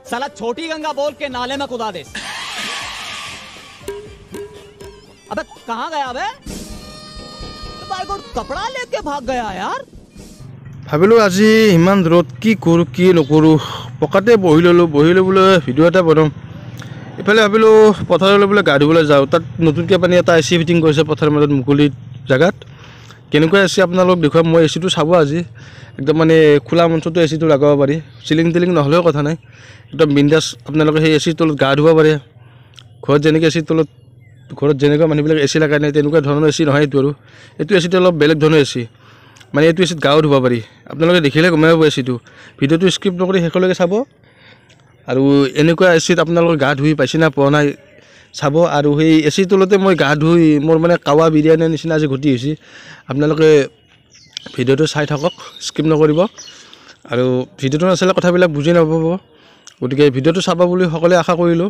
साला छोटी गंगा बोल के नाले में कुदा दे। अबे कहाँ गया बे? बाय गॉड कपड़ा लेके भाग गया यार। ভাবিলোঁ আজি ইমান ৰ'দ, কি কৰোঁ কি নকৰোঁ, পকাতে বহি ল'লোঁ। বহি লৈ বোলে ভিডিঅ' এটা বনাওঁ। ইফালে ভাবিলোঁ পথাৰলৈ বোলে গা ধুবলৈ যাওঁ। তাত নতুনকৈ পানী এটা এ চি ফিটিং কৰিছে পথাৰৰ মাজত মুকলি জেগাত। কেনেকুৱা এ চি আপোনালোক দেখুৱাম। মই এ চিটো চাব আজি একদম মানে খোলা মঞ্চতো এ চিটো লগাব পাৰি, চিলিং টিলিং নহ'লেও কথা নাই, একদম বিন্দাছ আপোনালোকে সেই এ চিৰ তলত গা ধুব পাৰে। ঘৰত যেনেকৈ এ চিৰ তলত, ঘৰত যেনেকুৱা মানুহবিলাক এ চি লগাই নাই তেনেকুৱা ধৰণৰ এ চি নহয় এইটো। আৰু এইটো এ চিটো অলপ বেলেগ ধৰণৰ এ চি, মানে এইটো এ চিত গাও ধুব পাৰি। আপোনালোকে দেখিলে গমেই পাব এ চিটো। ভিডিঅ'টো স্কিপ নকৰি শেষলৈকে চাব। আৰু এনেকুৱা এ চিত আপোনালোকে গা ধুই পাইছে না পোৱা নাই চাব। আৰু সেই এ চিৰ তলতে মই গা ধুই মোৰ মানে কাৱা বিৰিয়ানীৰ নিচিনা আজি ঘটি হৈছে। আপোনালোকে ভিডিঅ'টো চাই থাকক, স্কিপ নকৰিব। আৰু ভিডিঅ'টো নাচালে কথাবিলাক বুজি নাপাব, গতিকে ভিডিঅ'টো চাব বুলি সকলোৱে আশা কৰিলোঁ।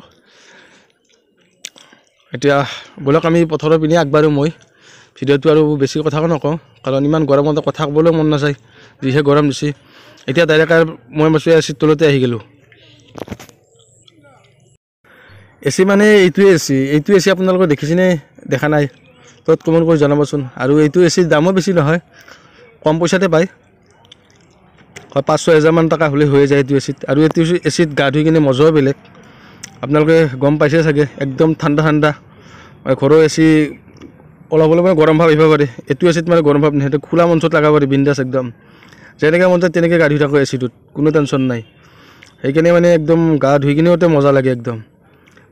এতিয়া ব'লক আমি পথাৰৰ পিনে আগবাঢ়োঁ। মই ভিডিঅ'টো আৰু বেছি কথাও নকওঁ, কাৰণ ইমান গৰমতে কথা ক'বলৈও মন নাযায়, যিহে গৰম দিছে। এতিয়া ডাইৰেক্ট আৰু মই মাছো এ চিৰ তলতে আহি গ'লোঁ। এ চি মানে এইটোৱে এ চি, এইটো এ চি আপোনালোকে দেখিছেনে দেখা নাই তত কমেণ্ট কৰি জনাবচোন। আৰু এইটো এ চিৰ দামো বেছি নহয়, কম পইচাতে পায়, হয় 5-6 হেজাৰমান টকা হ'লে হৈয়ে যায় এইটো এ চিত। আৰু এইটো এ চিত গা ধুই কিনে মজাও বেলেগ, আপোনালোকে গম পাইছে চাগে, একদম ঠাণ্ডা ঠাণ্ডা। ঘৰৰ এ চি অলপ অলপ মানে গৰম ভাৱ আহিব পাৰে, এইটো এ চিত মানে গৰম ভাৱ নাহে। সেইটো খোলা মঞ্চত লগাব পাৰি বিন্দাছ, একদম যেনেকৈ মন যায় তেনেকৈ গা ধুই থাকোঁ এ চিটোত, কোনো টেনশ্যন নাই। সেইকাৰণে মানে একদম গা ধুই কিনেও মজা লাগে, একদম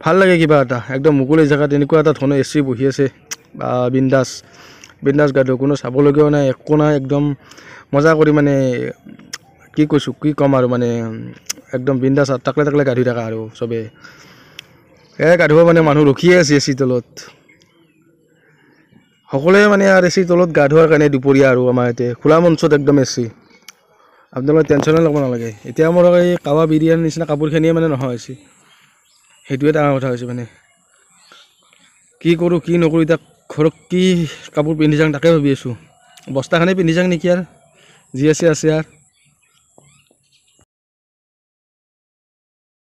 ভাল লাগে কিবা এটা। একদম মুকলি জেগাত এনেকুৱা এটা ধৰণৰ এ চি বহি আছে, বা বিন্দাছ বিন্দাছ গা ধুওঁ, কোনো চাবলগীয়াও নাই, একো নাই, একদম মজা কৰি মানে কি কৈছোঁ কি ক'ম আৰু, মানে একদম বিন্দাছ তাকলে তাকলে গা ধুই থাকা আৰু চবেই। এই গা ধুব মানে মানুহ ৰখিয়ে আছে এ চিৰ তলত, সকলোৱে মানে আৰু এ চিৰ তলত গা ধোৱাৰ কাৰণে দুপৰীয়া। আৰু আমাৰ ইয়াতে খোলা মঞ্চত একদম এ চি, আপোনালোকে টেনশ্যনে ল'ব নালাগে। এতিয়া মোৰ এই কাৱা বিৰিয়ানীৰ নিচিনা কাপোৰখিনিয়ে মানে নোহোৱা হৈছে, সেইটোৱে ডাঙৰ কথা হৈছে। মানে কি কৰোঁ কি নকৰোঁ, এতিয়া ঘৰত কি কাপোৰ পিন্ধি যাওঁ তাকে ভাবি আছোঁ। বস্তাখনেই পিন্ধি যাওঁ নেকি আৰু, যি আছে আছে আৰু।